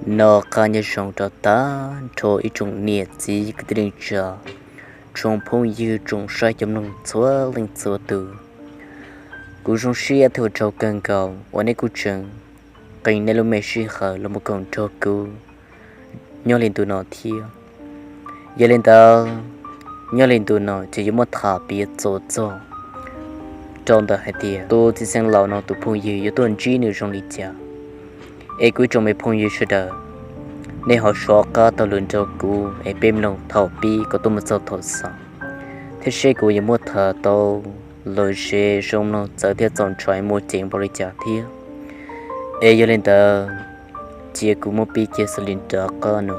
Noj qab nyob zoo rau tag nrho ib tsoom niam txiv kwv tij neej tsa, tsoom phooj ywg tsoom saib cov mloog txhua leej txhua tus. Kuv zoo siab thiab ua tsaug kawg nkaus uas nej kuj tseem qee nej lub me sij hawm los mus koom nrog kuv nyob li ntu no thiab. Yog li ntawd, nyob li ntu no ces yuav muab tham piav txuas txog rau ntawm hais tias tus txiv xeev laus no tus phooj ywg yuav tuaj ntsib nws zoo li cas. Es kuv ib tsoom me phooj ywg sawv daws, nej ho sov qab taug lw nrog kuv es peb mloog thaum pib kom tuaj mus txog thaum xaus, thiab seb kuv yuav muab tham tau lom zem zoo mloog txawv thiab txaus ntshai muaj ceem npaum li cas thiab. Es yog li ntawd, cia kuv muab pib kiag xws li nram qab no.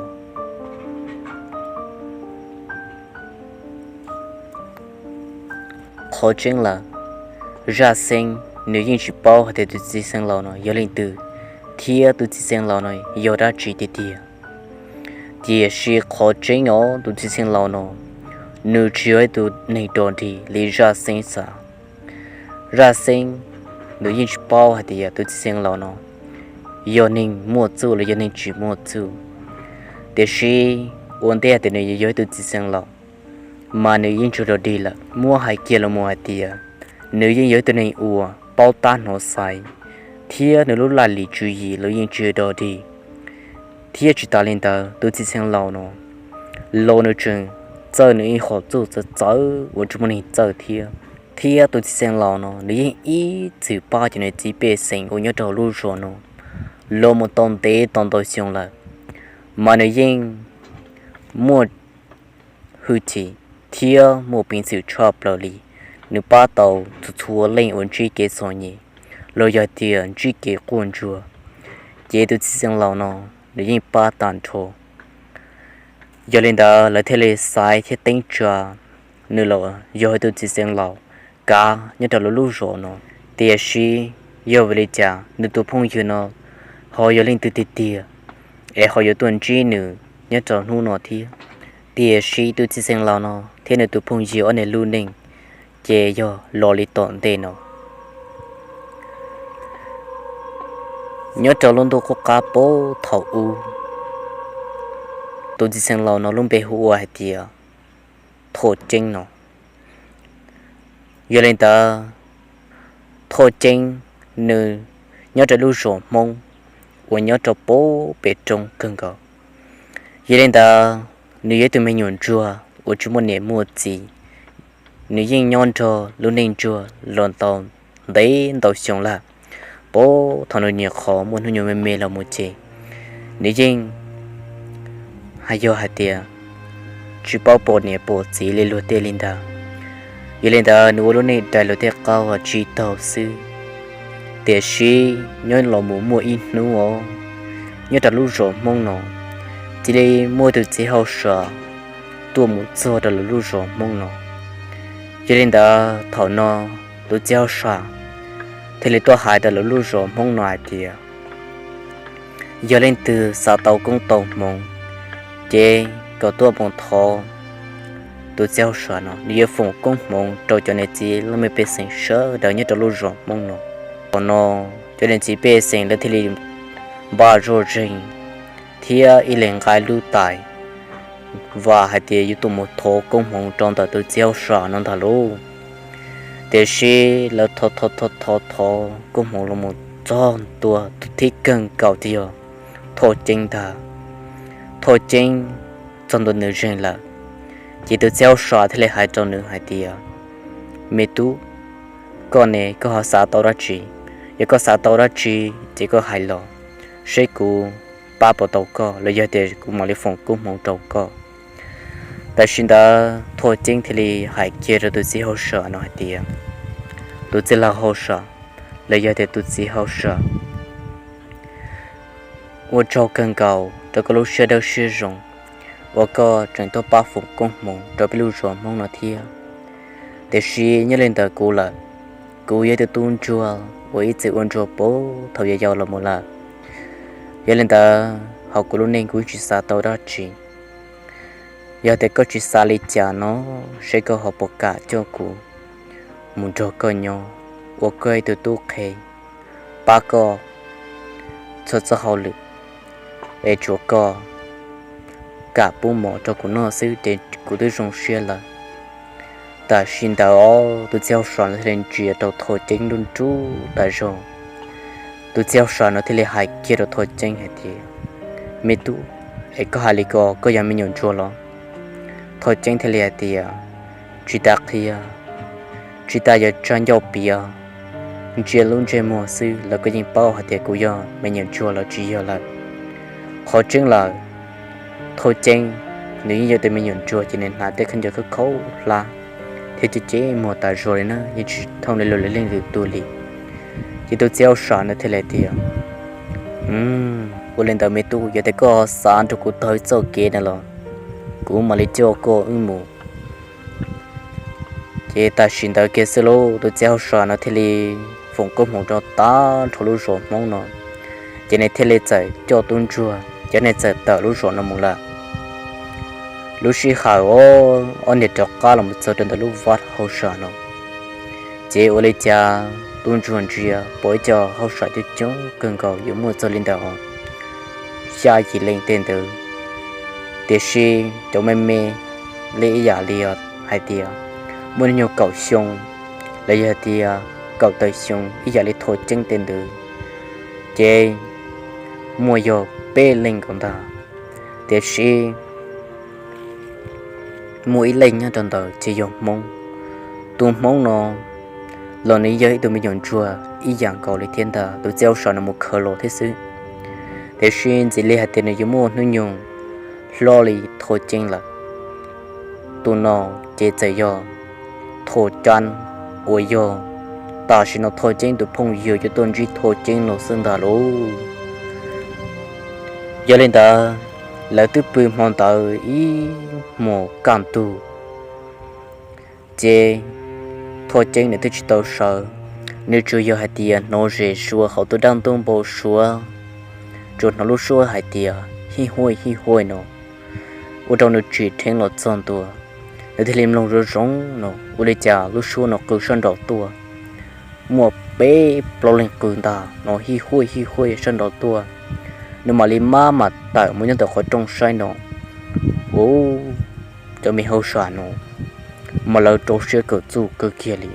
Qhov tseeb lawm, Zaj Xeeb nws yeej tsis paub hais tias tus txiv xeev laus no yog leej twg, thiab tus txiv xeev laus no yog dab tsi tiag tiag. Tiam sis qhov tseeb os, tus txiv xeev laus no nws tsis yog ib tug neeg dog dig li Zaj Xeeb xav. Zaj Xeeb nws yeej tsis paub hais tias tus txiv xeev laus no yog neeg muaj txuj los yog neeg tsis muaj txuj. Tiam sis ua ntej hais tias nws yog ib tug txiv xeev laus, mas nws yeej tsis dog dig lawm. Muab hais kiag los mus hais tias nws yeej yog ib tug neeg uas paub tab hnov xaiv, thiab nws lub laj lim tswv yim los yeej tsis dog dig. Thiab tsis tas li ntawd, tus txiv xeev laus no los nws tseem txawj nws ib qho txuj txawv txawv uas tsis muaj neeg txawj thiab. Thiab tus txiv xeev laus no nws yeej ib txwm pab cov niam txiv pej xeem uas nyob rau lub zos no los mus tau ntev tau ntau xyoo lawm, mas nws yeej muaj hwj chim thiab muaj peev xwm tshaj plaws li. Nws pab tau txhua txhua leej uas ntsib kev txom nyem los yog tias ntsib kev quaj ntsuag, ces tus txiv xeev laus no nws yeej pab tag nrho. Yog li ntawd lawv thiaj li xaiv thiab teeb tsa nws los yog tus txiv xeev laus kav nyob rau lawv lub zos no. Tiam sis yog vim li cas nws tus phooj ywg no ho yog leej twg tiag tiag es ho yuav tuaj ntsib nws nyob rau hnub no thiab? Tiam sis tus txiv xeev laus no thiab nws tus phooj ywg ob niag lub neej ces yog los li tom ntej no. Nyob rau lub ntuj qub qab puag thaum ub, tus txiv xeev laus no lub npe hu ua hais tias Thoj Ceeb no. Yog li ntawd, Thoj Ceeb nws nyob rau lub zos Hmoob uas nyob rau puag pem roob kawg nkaus. Yog li ntawd, nws yog ib tug me nyuam ntsuag uas tsis muaj niam muaj txiv. Nws yeej nyob nrog lub neej ntsuag los tau ntev ntau xyoo lawm. Puag thaum nws nyuam qhuav muaj hnub nyoog me me los mus ces nws yeej hais yog hais tias tsis paub pom niam pom txiv li luag tej li ntawd. Yog li ntawd nws ua lub neej daim luag tej qab uas tsis taug xwb. Tiam sis nyob los mus muaj ib hnub os, nyob rau lub zos Hmoob no, cia li muaj tus txiv hauj sam tuaj mus txog rau lawv lub zos Hmoob no. Yog li ntawd thaum no tus txiv hauj sam thiaj li tuaj hais rau lawv lub zos Hmoob no hais tias yog leej twg xav tau koob tau hmoov, ces kom tuaj mus thov tus txiv hauj sam no, nws yuav foom koob hmoov rau cov niam txiv leej ma pej xeem sawv daws nyob rau lub zos Hmoob no. Thaum no cov niam txiv pej xeem lawv thiaj li npaj zoj zeeg thiab ib leeg nqa lub tais vam hais tias yuav tuaj mus thov koob hmoov rau ntawm tus txiv hauj sam no ntag lauj. Tiam sis lawv thov thov thov thov koob hmoov los mus txog ntua tus thib kawg nkaus tiag yog Thoj Ceeb ntag. Thoj Ceeb txog ntua nws zeeg lawm, ces tus txiv hauj sam thiaj li hais rau nws hais tias, me tub, koj ne koj ho xav tau dab tsi? Yog koj xav tau dab tsi ces koj hais los, seb kuv pab puas tau koj los yog tias kuv mam li foom koob hmoov rau koj. Tam sim ntawd Thoj Ceeb thiaj li hais kiag rau tus txiv hauj sam no hais tias, tus txiv laug hauj sam, los yog tias tus txiv hauj sam, ua tsaug kawg nkaus rau koj lub siab dawb siab zoo uas koj tseem tuaj pab foom koob hmoov rau peb lub zos Hmoob no thiab. Tiam sis nyob li ntawm kuv lawm, kuv yog tus tub ntsuag uas ib txwm ua ntsuag puag thaum yau yau los mus lawm. Yog li ntawd hauv kuv lub neej kuv tsis xav tau dab tsi. Yog tias koj tsis xav li cas no, seb koj ho puas kam coj kuv mus nrog koj nyob ua koj ib tug tub qhe, pab koj txhua txoj hauj lwm. es tsuav koj kam pub mov rau kuv noj xwb ces kuv twb zoo siab lawm. Tam sim ntawd os tus txiv hauj sam no thiaj li ntsia rau Thoj Ceeb nruj nruj tas zog. Tus txiv hauj sam no thiaj li hais kiag rau Thoj Ceeb hais tias, Me tub, es koj hais li ko koj yog me nyuam ntsuag los? Thoj Ceeb thiaj li hais tias, Tsis tas qhia, tsis tas yuav tsa ncauj piav, ntsia lub ntsej muag xwb los koj yeej paub hais tias kuv yog me nyuam ntsuag los tsis yog lawm. Qhov tseeb lawm, Thoj Ceeb nws yeej yog tus me nyuam ntsuag ces nws hnav tej khaub ncaws khaub khaub hlab thiab ceb ceb muag tas zog li na, yeej tsis thooj li luag li leej twg tus li. Ces tus txiv hauj sam no thiaj li tias, Ua li ntawd me tub, yog tias koj xav nrog kuv taug txoj kev no los kuv mam li coj koj wb mus. Ces tam sim ntawd kiag xwb lauj, tus txiv hauj sam no thiaj li foom koob hmoov rau tag nrho lub zos Hmoob no, ces nws thiaj li txawm coj tub ntsuag cov neeg txawm tawm lub zos no mus lawm. Lub sij hawm ob niag rov qab los mus txog rau ntawm lub vaj hauj sam no, ces ua li cas tub ntsuag ntsia pom ib co hauj sam coob coob kawg nkaus yuav muaj txog li ntawm xya yim leej tej ntawd, tiam sis cov me me li ib yam li hais tias muaj hnub nyoog kaum xyoo los yog hais tias kaum tawm xyoo ib yam li Thoj Ceeb tej ntawd, ces muaj yog peb leej nkaus ntag. Tiam sis muaj ib leej nyob rau ntawd ces yog Hmoob. Tus Hmoob no los nws yog ib tug me nyuam ntsuag ib yam nkaus li thiab ntag, tus txiv hauj sam no mus khaws los thiab xwb. Tiam sis ntxim li hais tias nws yuav muaj hnub nyoog hlob li Thoj Ceeb lawm. Tus no ces txawm yog Thoj Ceeb uas yog tam sim no Thoj Ceeb tus phooj ywg yuav tuaj ntsib Thoj Ceeb no xwb ntag lauj. Yog li ntawd, lawv twb pw hmo ntawd ib hmos kaj ntug, ces Thoj Ceeb nws twb tsis tau sawv, nws tsuas yog hais tias hnov zes suav hauv tus dab ntub npau suav, tsuas hnov lub suab hais tias hij huaj hij huaj no, ua rau nws tsim dheev los txog ntua, nws thiaj li mloog zoo zoo no ua li cas lub suab no qw sab nraum tuaj, muaj peb plaub leeg qw ntag no hij huaj hij huaj sab nraum tuaj. Nws mam li maj mam tawm mus nyob ntawm qhov rooj saib no, ua cov me hauj sam no mas lawv rau siab kawm txuj kawg kiag li.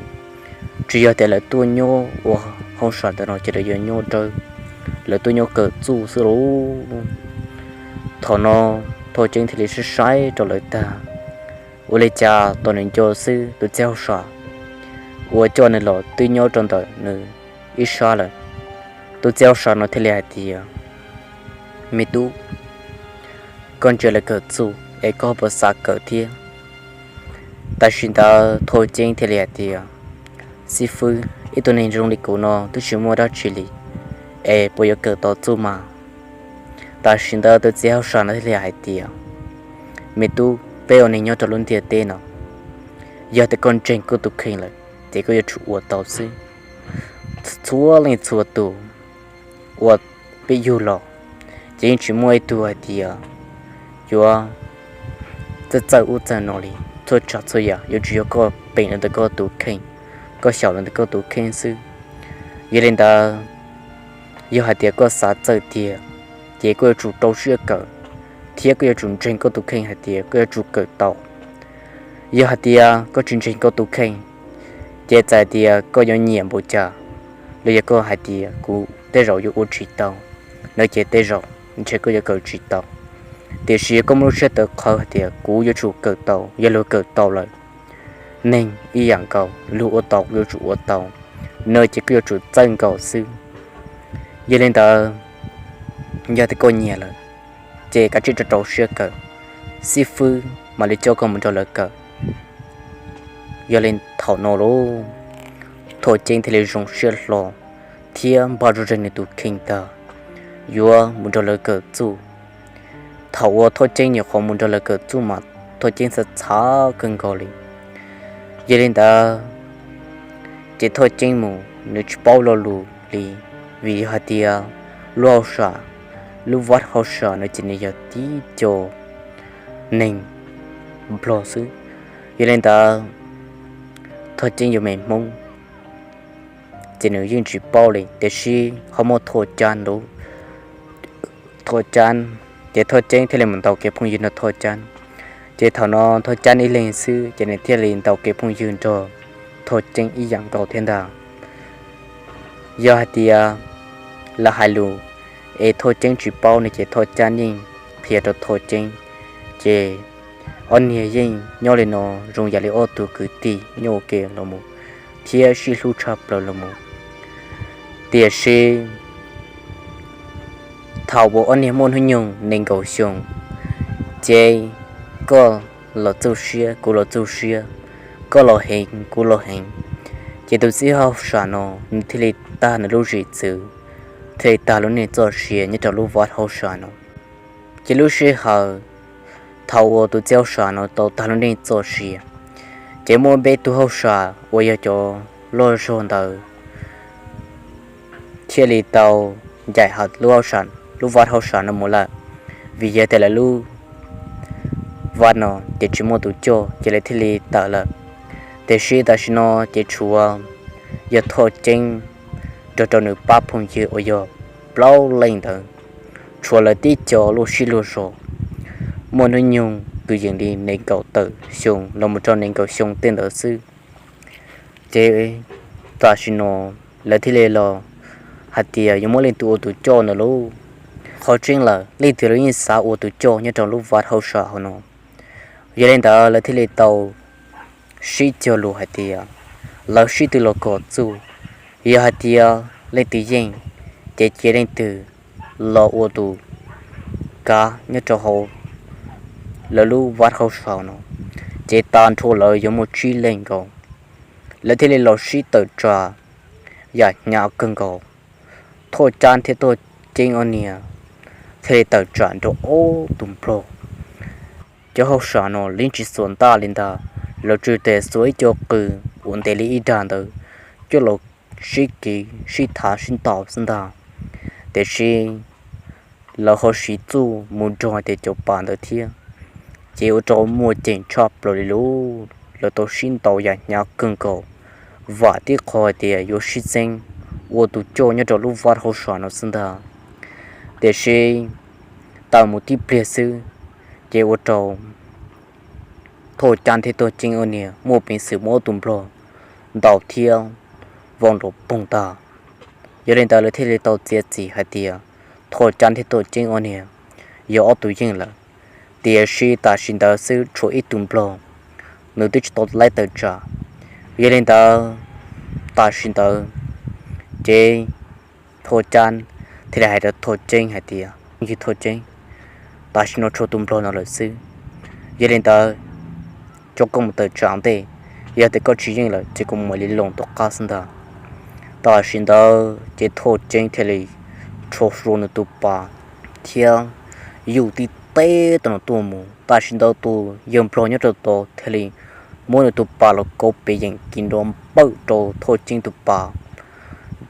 Tsis yog tias lawv tuaj nyob ua hauj sam ntawm no ces lawv yuav nyob dawb, lawv tuaj nyob kawm txuj xwb lauj. Thaum no Thoj Ceeb thiaj li saib saib rau lawv tag, ua li cas tos nws nco xwb tus txiv hauj sam uas coj nws los twb nyob rau ntawm nws ib sab lawm. Tus txiv hauj sam no thiaj li hais tias, Me tub, koj ntsia lawv kawm txuj es koj puas xav kawm thiab? Tam sim ntawd Thoj Ceeb thiaj li hais tias, Xib fwb, ib tug neeg zoo li kuv no twb tsis muaj dab tsi li, es puas yuav kawm tau txuj mas? Tam sim ntawd tus txiv hauj sam no thiaj li hais tias, Me tub, peb ua neeg nyob rau lub ntiaj teb no, yog tias koj ntseeg koj tus kheej lawm ces koj yuav tsum ua tau xwb. Txhua leej txhua tus uas peb yug los ces yeej tsis muaj ib tug hais tias yuav txawj txawj ub txawj no li. Txhua tsav txhua yam yuav tsum yog koj peem los ntawm koj tus kheej, koj xyaum los ntawm koj tus kheej xwb. Yog li ntawd, yog hais tias koj xav txawj tiag, ces koj yuav tsum rau siab kawm, thiab koj yuav tsum ntseeg koj tus kheej hais tias koj yuav tsum kawm tau. Yog hais tias koj tsis ntseeg koj tus kheej, ces txawm hais tias koj yuav nyiam npaum cas, los yog koj hais tias kuv tej zaum yuav ua tsis tau no, ces tej zaum ntshe koj yuav kawm tsis tau. Tiam sis yog koj muaj lub siab tawv qhawv hais tias kuv yuav tsum kawm tau, yog luag kawm tau lawm, neeg ib yam nkaus, luag ua tau kuv yuav tsum ua tau no, ces koj yuav tsum txawj nkaus xwb. Yog li ntawd, yog tias koj nyiam lawm, ces kav tsij rau rau siab kawm, xib fwb mam li coj koj mus nrog lawv kawm. Yog li thaum no lauj, Thoj Ceeb thiaj li zoo siab hlo thiab npaj zog zeeg nws tus kheej tag, yuav mus nrog lawv kawm txuj. Thaum uas Thoj Ceeb nyuam qhuav mus nrog lawv kawm txuj mas Thoj Ceeb txhav txhav kawg nkaus li. Yog li ntawd, ces Thoj Ceeb mus nws tsis paub lo lus li, vim yog hais tias lub hauj sam, lub vaj hauj sam no ces nws yog tib co neeg Nplog xwb. Yog li ntawd, Thoj Ceeb yog me Hmoob, ces nws yeej tsis paub li, tiam sis ho muaj Thoj Ceeb ntawd, Thoj Cab, ces Thoj Ceeb thiaj li mus ntaus kev phooj ywg nrog Thoj Cab. Ces thaum no Thoj Cab ib leeg xwb ces nws thiaj li ntaus kev phooj ywg nrog Thoj Ceeb ib yam nkaus thiab ntag. Yog hais tias lawv hais lus es Thoj Ceeb tsis paub no ces Thoj Cab yeej qhia rau Thoj Ceeb, ces ob niag yeej nyob li no zoo yam li ob tug kwv tij nyob ua ke los mus thiab sib hlub tshaj plaws los mus. Tiam sis thaum uas ob niag muaj hnub nyoog nees nkaum xyoo, ces koj los txuj siab kuv los txuj siab, koj los heev kuv los heev, ces tus txiv hauj sam no nws thiaj li tag nws lub zim txwv, thiaj li tag lub neej txoj sia nyob rau lub vaj hauj sam no. Ces lub sij hawm thaum uas tus txiv hauj sam no tau tag lub neej txoj sia, ces muaj peb tug hauj sam uas yog cov loj zog ntawd thiaj li tau ncaim hauv lub vaj hauj sam no mus lawm, vim yog tias lawv lub vaj no ces tsis muaj tus coj ces lawv thiaj li tawm lawm. Tiam sis tam sim no ces tshuav yog Thoj Ceeb nrog rau nws pab phooj ywg uas yog plaub leej ntawd, tshuav lawv tib co luaj siab luaj zog, muaj hnub nyoog kwv yees li nees nkaum tawm xyoo los mus rau nees nkaum xyoo tej ntawd xwb. Ces tam sim no lawv thiaj li los hais tias yuav muab leej twg ua tus coj ntawd lauj. Qhov tseeb lawm leej twg los yeej xav ua tus coj nyob rau lub vaj hauj sam hauv no. Yog li ntawd lawv thiaj li tau sib cog lus hais tias lawv sib tw los kom txuj, yog hais tias leej twg yeej, ces cia leej twg los ua tus kav nyob rau hauv lawv lub vaj hauj sam no. Ces tag nrho lawv yuav muaj tsib leeg nkaus, lawv thiaj li los sib tawm tsam yam hnyav kawg nkaus. Thoj Cab thiab Thoj Ceeb ob niag thiaj li tawm tsam nrog ob tug nplog. Cov hauj sam no lawv tsis xuas ntaj li ntag, lawv tsuas tes xuas ib co qws uas ntev li ib dag ntawd coj los sib kiv sib thav sib ntaus xwb ntag. Tiam sis lawv ho siv txuj mus nrog hais tias cov pas ntawd thiab, ces ua rau muaj ceem tshaj plaws li lauj. Lawv tau sib ntaus yam hnyav kawg nkaus, vam tib qho hais tias yuav sib txeeb ua tus coj nyob rau lub vaj hauj sam no xwb ntag. Tiam sis tawm mus tib pliag xwb, ces ua rau Thoj Cab thiab Thoj Ceeb ob niag muaj peev xwm muab ob tug nplog ntaus thiab vau nrov poog tag. Yog li ntawd lawv thiaj li tau txiav txim hais tias Thoj Cab thiab Thoj Ceeb ob niag yog ob tug yeej lawm. Tiam sis tam sim ntawd xwb tshuav ib tug nplog, nws twb tsis tau laib tawm tsam. Yog li ntawd tam sim ntawd ces Thoj Cab thiaj li hais rau Thoj Ceeb hais tias, yog Thoj Ceeb, tam sim no tshuav tus nplog no lawm xwb. Yog li ntawd coj koj mus tawm tsam ntej, yog tias koj tsis yeej lawm ces kuv mam li los tom qab xwb ntag. Tam sim ntawd ces Thoj Ceeb thiaj li rho rau nws tus pas thiab yus tib teb tau nws tuaj mus. Tam sim ntawd tus yawg nplog nyob rau tod thiaj li muab nws tus pas los kauv pes yeem kiv nrov npawj rau Thoj Ceeb tus pas,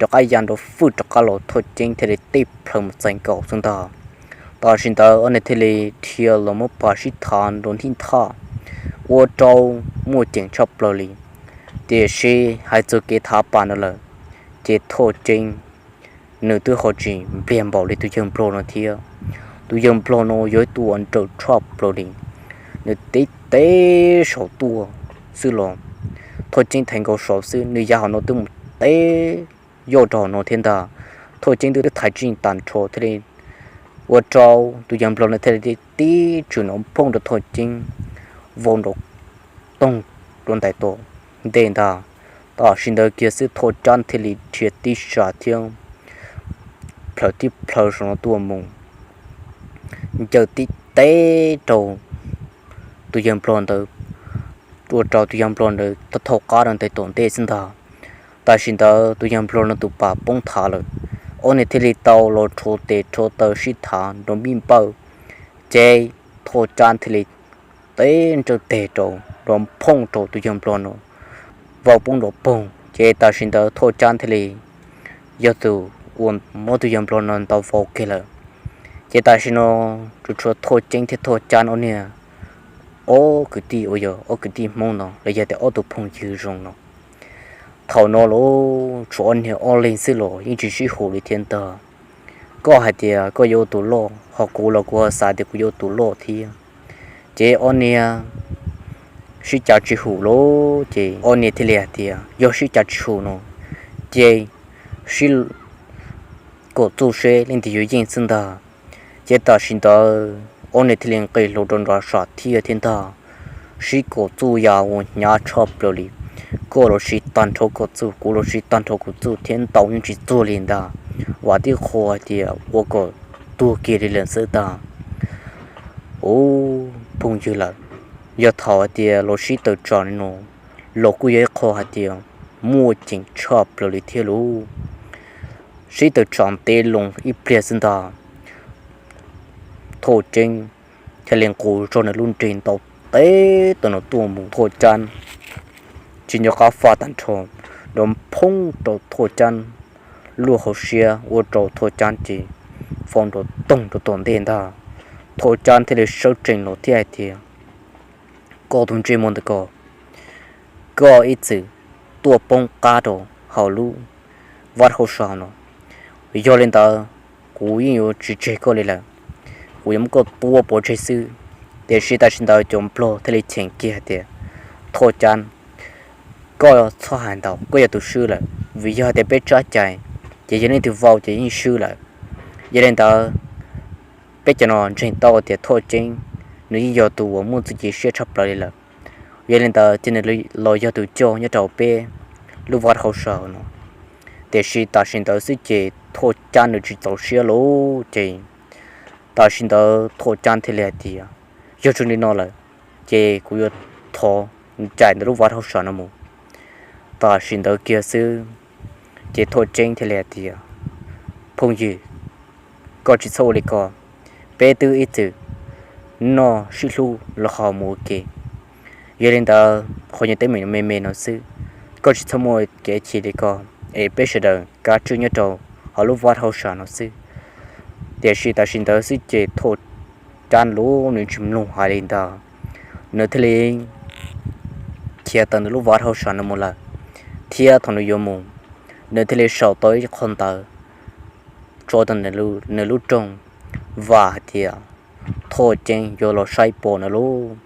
rov qab ya nrov fwj rov qab los, Thoj Ceeb thiaj li teb plhaw mus txais nkaus xwb ntag. Tam sim ntawd ob niag thiaj li dhia los muab pas sib thav nrov nthij nthaj, ua rau muaj ceem tshaj plaws li. Tiam sis hais txog kev thav pas no lawm, ces Thoj Ceeb nws twb ho tsis npliag npaum li tus yawg nplog no thiab. Tus yawg nplog no yog ib tug uas nrawm tshaj plaws li, nws tib teb saum tuaj xwb los Thoj Ceeb thaiv nkaus saud xwb, nws ya hauv no twb mus teb yoj rau hauv no thiab ntag. Thoj Ceeb twb thaiv tsij tag nrho thiaj li ua rau tus yawg nplog no thiaj li tib tswm nrov phooj rau Thoj Ceeb vau nrov toog rau ntais tom ntej ntag. Tam sim ntawd kiag xwb Thoj Ceeb thiaj li dhia tib sas thiab plhaw tib plhaw saum no tuaj mus, ncaws tib teb rau tus yawg nplog ntawd, ua rau tus yawg nplog ntawd thau qab rau ntais tom ntej xwb ntag. Tam sim ntawd tus yawg nplog no tus pas poob thav lawm, ob niag thiaj li tau los rhuav tes rhuav taw sib thav nrov mij npawj, ces Thoj Ceeb thiaj li teb nrawj teg rau nrov phooj rau tus yawg nplog no vau poob nrov poog. Ces tam sim ntawd Thoj Ceeb thiaj li yog tus uas muab tus yawg nplog no ntaus vau kiag lawm. Ces tam sim no tsuas tshuav Thoj Ceeb thiab Thoj Ceeb ob niag ob kwv tij uas yog ob kwv tij Hmoob no los yog tias ob tug phooj ywg zoo no. Thaum no los tshuav ob niag ob leeg xwb los yeej tsis sib haum li thiab ntag. koj hais tias koj yuav ua tus loj, ho kuv los kuv ho xav tias kuv yuav ua tus loj thiab. Ces ob niag sib cav tsis hum lawm, ces ob niag thiaj li hais tias yog sib cav tsis hum no ces sib kom txuj seb leej twg yuav yeej xwb ntag. Ces tam sim ntawd ob niag thiaj li nqis hlo rau nram sab thiaj thiab ntag, sib kom txuj ya ua hnyav tshaj plaws li. Koj los siv tag nrho koj txuj, kuv los siv tag nrho kuv txuj thiab ntaus yeej tsis txuag li ntag. Vam tib qho hais tias ua kom tuag kiag li lawm xwb ntag. Ub, phooj ywg lawm, yog thaum hais tias los sib tawm tsam li no los kuj yog ib qho hais tias muaj ceem tshaj plaws li thiab lauj. Sib tawm tsam ntev loo ib pliag xwb ntag, Thoj Ceeb thiaj li nqus zog nws lub nrig ntaus teb tau no tuaj mus Thoj Ceeb tsis nco qab faj tag nrho, nrov phoob rau Thoj Ceeb lub hauv siab ua rau Thoj Ceeb ces faus nrov toog rau tom ntej ntag. Thoj Ceeb thiaj li sawv tsees los thiab hais tias, koj tus ntsej muag ntawm ko, koj ib txwm tuaj poob qab rau hauv lub vaj hauj sam no, yog li ntawd kuv yeej yuav tsis tseg koj li lawm, kuv yuav muab koj tua pov tseg xwb. Tiam sis tam sim ntawd cov nplog thiaj li cheem kiag hais tias, Thoj Ceeb, koj txhob hais ntau, koj yog tus swb lawm, vim yog hais tias peb tsab cai ces yog leej twg vau ces yeej swb lawm. Yog li ntawd peb cov no ntseeg tau tias Thoj Ceeb nws yeej yog tus uas muaj txuj ci siab tshaj plaws li lawm. Yog li ntawd ces nws los yog tus coj nyob rau peb lub vaj hauj sam no. Tiam sis tam sim ntawd xwb ces Thoj Ceeb nws tsis txaus siab lawm ces tam sim ntawd Thoj Ceeb thiaj li hais tias, yog zoo li no lawm ces kuv yuav thov ncaim ntawm lub vaj hauj sam no mus. Tam sim ntawd kiag xwb ces Thoj Ceeb thiaj li hais tias, phooj ywg, koj tsis txhob ua li ko, peb twb ib txwm noj sib hlub los ho mus ua ke. Yog li ntawd qhov nyuag teeb meem me me no xwb, koj tsis txhob muaj kev chim li ko, es peb sawv daws kav tswj nyob rau hauv lub vaj hauj sam no xwb. Tiam sis tam sim ntawd xwb ces Thoj Ceeb los nws tsis mloog hais li ntag, nws thiaj li khiav tawm ntawm lub vaj hauj sam no mus lawm. Thiab thaum nws yuav mus, nws thiaj li sau tau ib qho ntawv tso rau nws lub rooj, vam hais tias Thoj Ceeb yuav los saib pom nws lauj.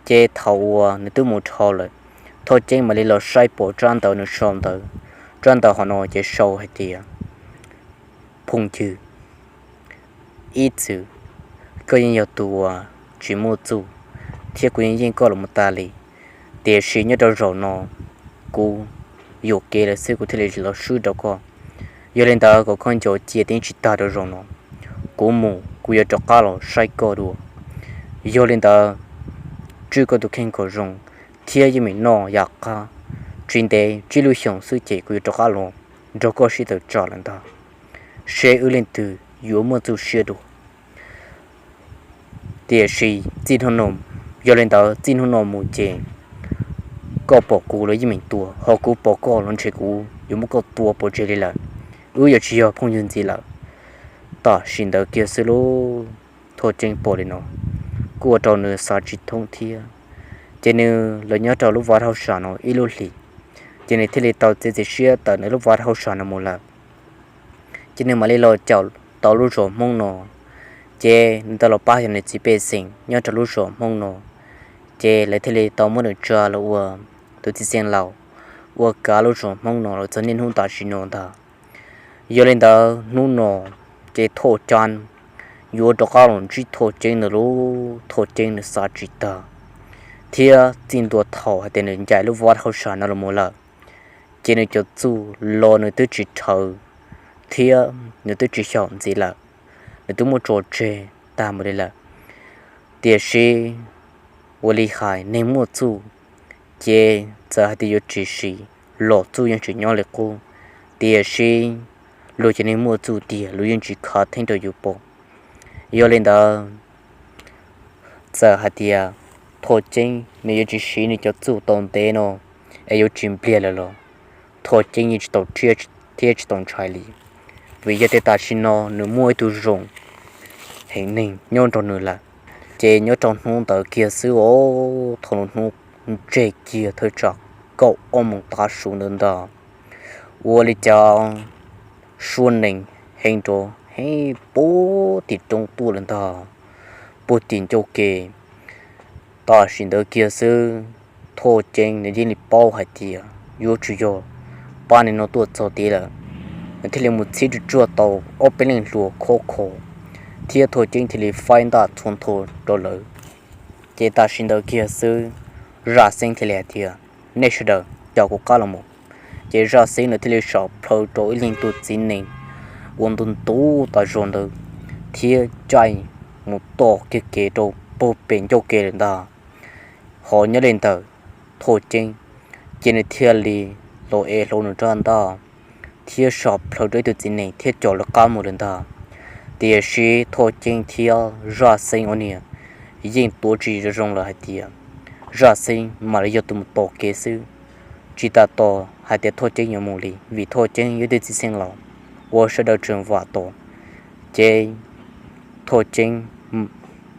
Ces thaum uas nws twb mus dhau lawm, Thoj Ceeb mam li los saib pom tsab ntawv nws sau ntawd. Tsab ntawv hauv no ces sau hais tias, phooj ywg, ib txwm koj yeej yog tus uas tsis muaj txuj, thiab kuv yeej yeej koj los mus tas li. Tiam sis nyob rau zaum no kuv yuam kev lawm xwb kuv thiaj li los swb rau koj. Yog li ntawd kom koj nco cia tib tsis tag rau zaum no, kuv mus kuv yuav rov qab los saib koj dua. Yog li ntawd tswj koj tus kheej kom zoo thiab yeej meem noj yam qab, tsis ntev tsib lub xyoos xwb ces kuv yuav rov qab los nrog koj sib tawm tsam lawm ntag, seb wb leej twg yuav muaj txuj siab dua. Tiam sis txij hnub no, yog li ntawd txij hnub no mus ces koj pom kuv los yeej meem tua, ho kuv pom koj los ntshe kuv yuav muab koj tua pov tseg li lawm. Wb yuav tsis yog phooj ywg ntxiv lawm. Tam sim ntawd kiag xwb lauj, Thoj Ceeb pom li no kuj ua rau nws xav tsis thoob thiab. Ces nws los nyob rau lub vaj hauj sam no ib lub hlis, ces nws thiaj li tau txiav txim siab tawm nws lub vaj hauj sam no mus lawm. Ces nws mam li los caum tau lub zos Hmoob no, ces nws tau los pab yog nws txiv pej xeem nyob rau lub zos Hmoob no, ces lawv thiaj li tau muab nws tsa los ua tus txiv xeev laus ua kav lub zos Hmoob no los txog niaj hnub tam sim no ntag. Yog li ntawd hnub no ces Thoj Ceeb yuav rov qab los ntsib Thoj Ceeb nws lub, Thoj Ceeb nws xav tsis tag, thiab txij ntua thaum hais tias nws ncaim lub vaj hauj sam no los mus lawm, ces nws cov txuj los nws twb tsis rhawv, thiab nws twb tsis xyaum ntxiv lawm, nws twb muab tso tseg tag mus li lawm. Tiam sis ua li hais neeg muaj txuj, ces txawm hais tias yuav tsis siv los txuj yeej tsis nyob li qub, tiam sis luag cov neeg muaj txuj tiag luag yeej tsis khav theeb rau yus pom. Yog li ntawd, txawm hais tias Thoj Ceeb nws yuav tsis siv nws cov txuj tau ntev no es yuav tsis npliag lawm los Thoj Ceeb yeej tsis tau rhiab thiab tsis tau ntshai li, vim yog tias tam sim no nws muaj ib tug zoo heev neeg nyob nrog nws lawm. Ces nyob rau hnub ntawd kiag xwb os, thaum nws hnub ntseg kiag thawj tsam kaum ob moos tav su ntawd ntag, ua li cas suab nees heev nrov ev puag tim roob tuaj lawm ntag, puag tim ncauj ke. Tam sim ntawd kiag xwb, Thoj Ceeb nws thiaj li paub hais tias yuav tsum yog pab neeg no tuaj txog tid lawm. Nws thiaj li mus txhib tsuj tsuag tau ob peb leeg hluas khov kho, thiab Thoj Ceeb thiaj li faib ntaj txhua ntho rau lawv. Ces tam sim ntawd kiag xwb, Zaj Xeeb thiaj li hais tias, nej sawv daws, caum kuv qab los mus. Ces Zaj Xeeb nws thiaj li sam plhaw rau ib leeg tus txiv nees uas ntu ntu tas zog ntawd, thiab caij mus tom kiag kev rau puag pem ncauj ke lawm ntag. Ho nyob li ntawm Thoj Ceeb, ces nws thiaj li los ev hlo nws rab ntaj thiab sam plhaw rau ib tug txiv nees thiab caum lawv qab mus lawm ntag. Tiam sis Thoj Ceeb thiab Zaj Xeeb ob niag yeej tuav tsis zoo lawm hais tias Zaj Xeeb mam li yog tus mus tom kev xwb, tsis tas tos hais tias Thoj Ceeb yuav mus li, vim Thoj Ceeb yog ib tug txiv xeeb laus uas sawv daws tseem vam tos. Ces Thoj Ceeb,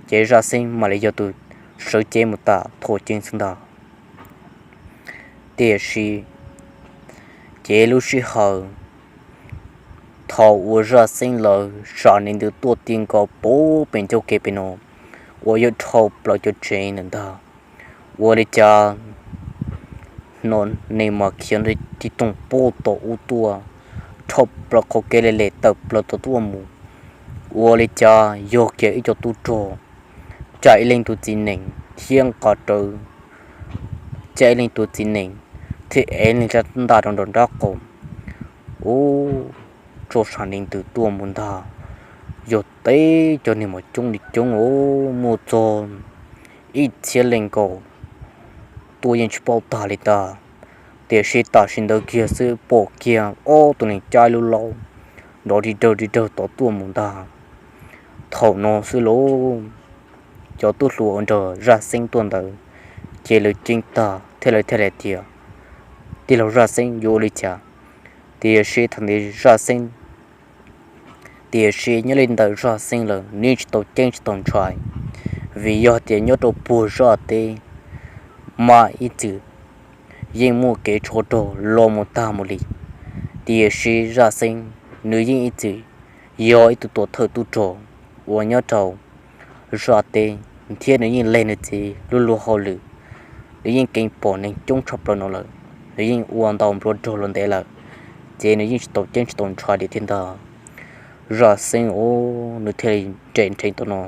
ces Zaj Xeeb mam li yog tus sawv cev mus tom Thoj Ceeb xwb ntag. Tiam sis ces lub sij hawm thaum uas Zaj Xeeb lawv sam nees ntws tuaj ti nkaus puag pem ncauj ke pem no uas yog dhau plaws cov tsev ntawm ntag, ua li cas hnov neeg mas khiav nti toog puag tom ub tuaj, dhau plaws qhov kev li li tawm plaws tom tuaj mus, ua li cas yog kiag ib co tub rog caij ib leeg tus txiv nees thiab nqa rawv, caij ib leeg tus txiv nees thiab ev leeg rab ntaj rau nraum nraub qaum, ub, tso sam nees ntws tuaj mus ntag. Yog teb cov neeg mas coob li coob, muaj txog ib txhiab leej nkaus tuaj yeej tsis paub tag li ntag. Tiam sis tam sim ntawd kiag xwb pom kiag ob tug neeg caij lub laub nrov ri dawg ri dawg tom tuaj mus ntag. Thaum no xwb lauj, cov tub hluas uas nrog Zaj Xeeb tuaj ntawd ces lawv ceeb tag thiab lawv thiaj li tias, tij laug Zaj Xeeb, yuav ua li cas? Tiam sis thaum ntawd Zaj Xeeb, tiam sis nyob li ntawm Zaj Xeeb lawm nws yeej tsis tau ceeb tsis tau ntshai, vim yog tias nyob rau puag zaj teb mas ib txwm yeej muaj kev tsov rog los mus tag mus li. Tiam sis Zaj Xeeb nws yeej ib txwm yog ib tug tuam thawj tub rog uas nyob rau zaj teb, thiab nws yeej leg nws txiv lub luag hauj lwm. Nws yeej keev pom neeg coob tshaj plaws no lawm, nws yeej ua ntau nplua rog los ntev lawm, ces nws yeej tsis tau ceeb tsis tau ntshai li thiab ntag. Zaj Xeeb ub, nws thiaj li nres nrheev tau no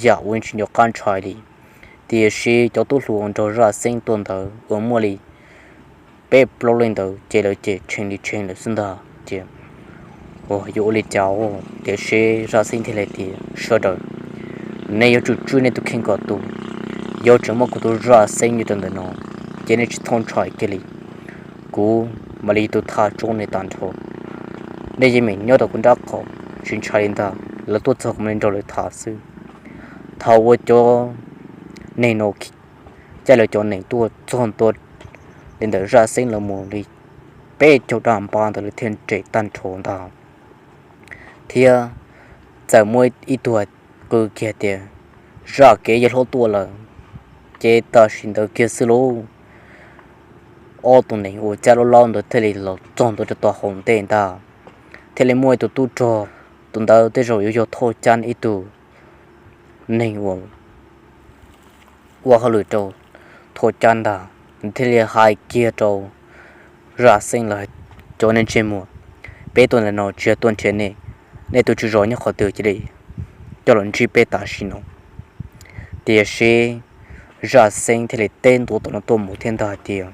yam uas yeej tsis nco qab ntshai li. Tiam sis cov tub hluas nrog Zaj Xeeb tuaj ntawd uas muaj li peb plaub leej ntawd ces lawv ces tshee li tshee lawm xwb ntag. Ces yuav ua li cas? Tiam sis Zaj Xeeb thiaj li tias, sawv daws, nej yuav tsum tswj nej tus kheej kom tus, yuav tseem muaj kuv tus Zaj Xeeb nyob rau ntawm no, ces nej tsis txhob ntshai kiag li. Kuv mam li yog tus tham tso nej tag nrho. Nej yeej meem nyob rau kuv nrab qaum, tsis ntshai li ntag, lawv tuaj txog kuv mam li nrog lawv tham xwb. Thaum uas cov neeg no caij lawv cov nees tuaj txog ntua li ntawm Zaj Xeeb lawv mus li peb caug daj npab ntawd lawv thiaj nres tag nrho ntag, thiab txawm muaj ib tug qw kiag tias, zaj kev yog hlob tuaj lawm. Ces tam sim ntawd kiag xwb lauj, ob tug nees uas caij lub laub ntawd thiaj li los txog ntua rau tom hauv ntej ntag, thiaj li muaj ib tug tub rog, tus ntawd tej zaum yuav yog Thoj Cab ib tug neeg uas ua hauj lwm rau Thoj Cab ntag, nws thiaj li hais kiag rau Zaj Xeeb lawv, cov neeg ntsej muag, peb tuaj ntawm no tsis yog tuaj nrhiav nej, nej tus tswv zos nyob qhov twg cia li coj los ntsib peb tam sim no. Tiam sis Zaj Xeeb thiaj li teb ntua tom no tuaj mus thiab ntag hais tias,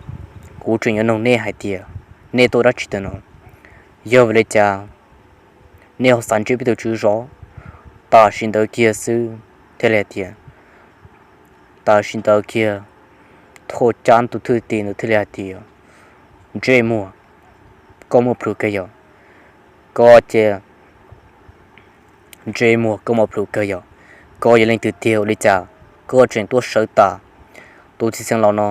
kuv tseem yuav nug nej hais tias, nej tuaj dab tsi tam no? Yog vim li cas nej ho xav ntsib peb tus tswv zos? Tam sim ntawd kiag xwb thiaj li hais tias, tam sim ntawd kiag Thoj Cab tus thwj tim ntawd thiaj li hais tias, ntsej muag, koj muaj plhus kawg yog, koj cia ntsej muag, koj muaj plhus kawg yog, koj yog leej twg tiag ua li cas koj tseem tuaj sawv tas tus txiv xeev laus no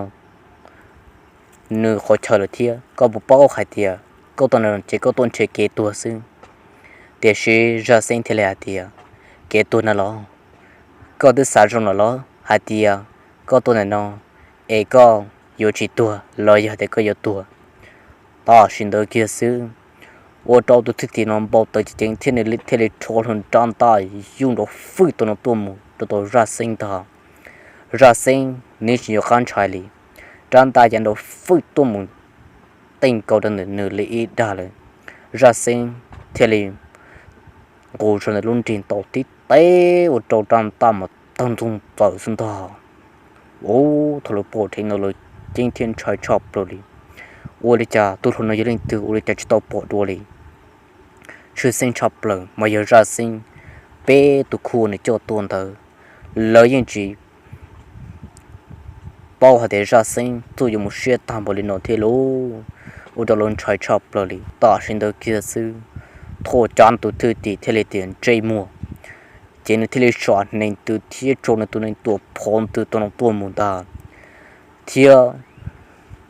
nws qhov chaw lawm thiab? Koj puas paub hais tias koj tuaj no ces koj tuaj nrhiav kev tuag xwb? Tiam sis Zaj Xeeb thiaj li hais tias, kev tuag na los? Koj twb xav zoo lawm los hais tias koj tuaj ntawm no es koj yuav tsis tuag los yog tias koj yuav tuag? Tam sim ntawd kiag xwb, Ua rau tus thwj tim no npau taws ceev ceev thiab nws thiaj li rho hlo rab ntaj yuj nrov fwj tau no tuaj mus rau tom Zaj Xeeb ntag. Zaj Xeeb nws tsis nco qab ntshai li, rab ntaj ya nrov fwj tuaj mus tej nkaus rau ntawm nws li ib dag lawm. Zaj Xeeb thiaj li nqus zog ntawm lub nrig ntaus tib teb ua rau rab ntaj mas tawg ntxoog txawm xwb ntag. Ub, thaum lawv pom dheev no lawv ceeb thiab ntshai tshaj plaws li. Ua li cas tus hluas no yog leej twg ua li cas tsis tau pom dua li. Tshwj xeeb tshaj plaws mas yog Zaj Xeeb peb tus khub uas nws coj tuaj ntawd, lawv yeej tsis paub hais tias Zaj Xeeb txuj yuav mus siab tag npaum li no thiab lauj. Ua rau lawv ntshai tshaj plaws li. Tam sim ntawd kiag xwb, Thoj Cab tus thwj tim thiaj li tias ntsej muag, ces nws thiaj li sam hneev ntws thiab tso nws tus nees tuam phov ntws tau no tuaj mus ntag. Thiab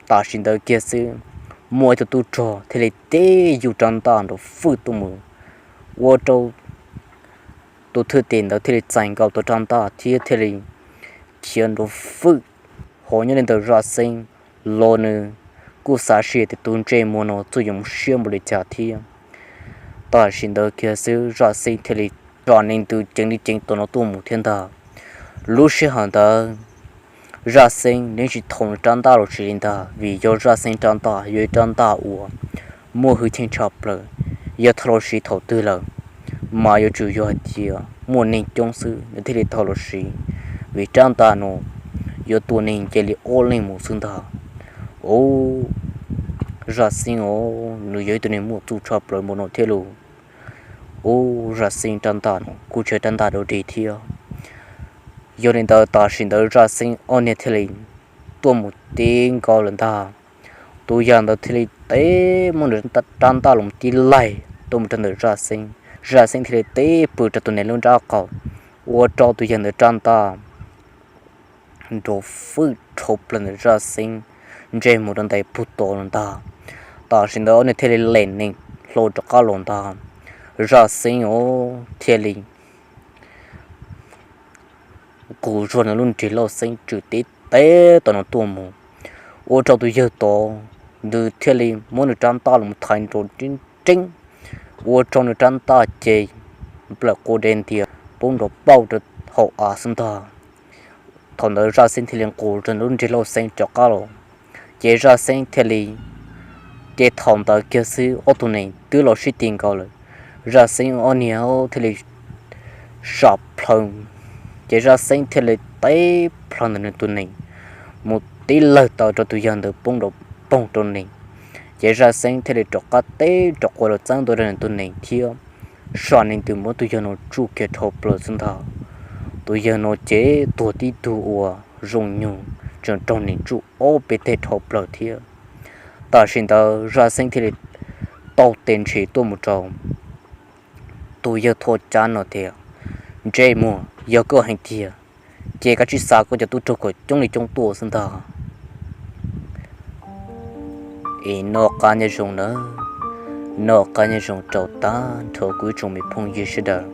tam sim ntawd kiag xwb, muaj ib tug tub rog thiaj li teb yuj rab ntaj nrov fwj tuaj mus, ua rau tus thwj tim ntawd thiaj li txais nkaus tau rab ntaj thiab thiaj li khiav nrov fwj. Ho nyob li ntawd Zaj Xeeb los nws kuj xav sim tias tus ntsej muag no txuj yuav mus siab npaum li cas thiab. Tam sim ntawd kiag xwb Zaj Xeeb thiaj li sam hneev ntws ceev li ceev tau no tuaj mus thiab ntag. Lub sij hawm ntawd Zaj Xeeb nws tsis thaum nws rab ntaj los sis li ntag, vim yog Zaj Xeeb rab ntaj yog ib rab ntaj uas muaj hwj chim tshaj plaws. Yog thaum los sis thaum twg lawm, mas yuav tsum yog hais tias muaj neeg coob xwb nws thiaj li tau los sis, vim rab ntaj no yuav tua neeg nce li ob leeg mus xwb ntag. Ub, Zaj Xeeb os, nws yog ib tug neeg muaj txuj tshaj plaws npaum no thiab lauj. Ub, Zaj Xeeb rab ntaj no kuj tsis yog rab ntaj dog dig thiab. Yog li ntawd tam sim ntawd Zaj Xeeb ob niag thiaj li tuaj mus tib nkaus lawm ntag. Tus yawg ntawd thiaj li teb muab nws rab ntaj los tib laig tuaj mus rau ntawm Zaj Xeeb, Zaj Xeeb thiaj li teb pw rau tus nees lub nrab qaum, ua rau tus yawg ntawd rab ntaj nrov fwj dhau plaws ntawm Zaj Xeeb ntsej muag rau ntais pug tod los ntag. Tam sim ntawd ob niag thiaj li lem nees hlo rov qab los ntag. Zaj Xeeb os thiaj li nqus zog nws lub nrig lauj xeeb tswm tib teb tau no tuaj mus, ua rau tus yawg tod nws thiaj li muab nws rab ntaj los thaiv nrov nreeb nreeb, ua rau nws rab ntaj ces nplawm qua de ntias poob nrov pauj rau hauv av xwb ntag. Thaum ntawd Zaj Xeeb thiaj li nqus zog nws lub nrig lauj xeeb rov qab los, ces Zaj Xeeb thiaj li, ces thaum ntawd kiag xwb ob tug nees twb los sib ti nkaus lawm. Zaj Xeeb ob niag thiaj li sam plhaw, ces Zaj Xeeb thiaj li teb plhaw ntawm nws tus nees mus tib lawg taw rau tus yawg ntawd poob nrov poog rau nees. Ces Zaj Xeeb thiaj li rov qab teb rov qua los txeeb ntua rau nws tus nees thiab sam nees ntws muab tus yawg no tsuj kiag dhau plaws xwb ntag. Tus yawg no ces tuag tib tug uas zoo nyuag tseem raug nees tsuj ob peb teg dhau plaws thiab. Tam sim ntawd Zaj Xeeb thiaj li tau tes ntshis tuaj mus rau tus yawg Thoj Cab no tias, Ntsej muag, yog koj heev tiag, ces koj tsis xa koj cov tub rog kom coob li coob tuaj xwb ntag. Es noj qab nyob zoo nawb, noj qab nyob zoo rau tag nrho kuv ib tsoom me phooj ywg sawv daws.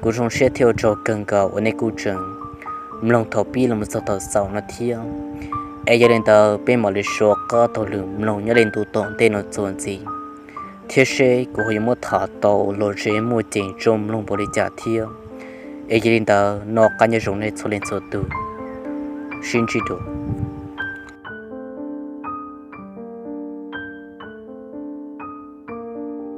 Kuv zoo siab thiab ua tsaug kawg nkaus uas nej kuj tseem mloog thaum pib los mus txog thaum xaus no thiab. Es yog li ntawd peb mam li sua qab taug lw mloog nyob li ntu tom ntej no txuas ntxiv, thiab seb kuv ho yuav muab tham tau los ze muaj ceem tso mloog npaum li cas thiab. Es yog li ntawd noj qab nyob zoo nej txhua leej txhua tus, sib ntsib dua.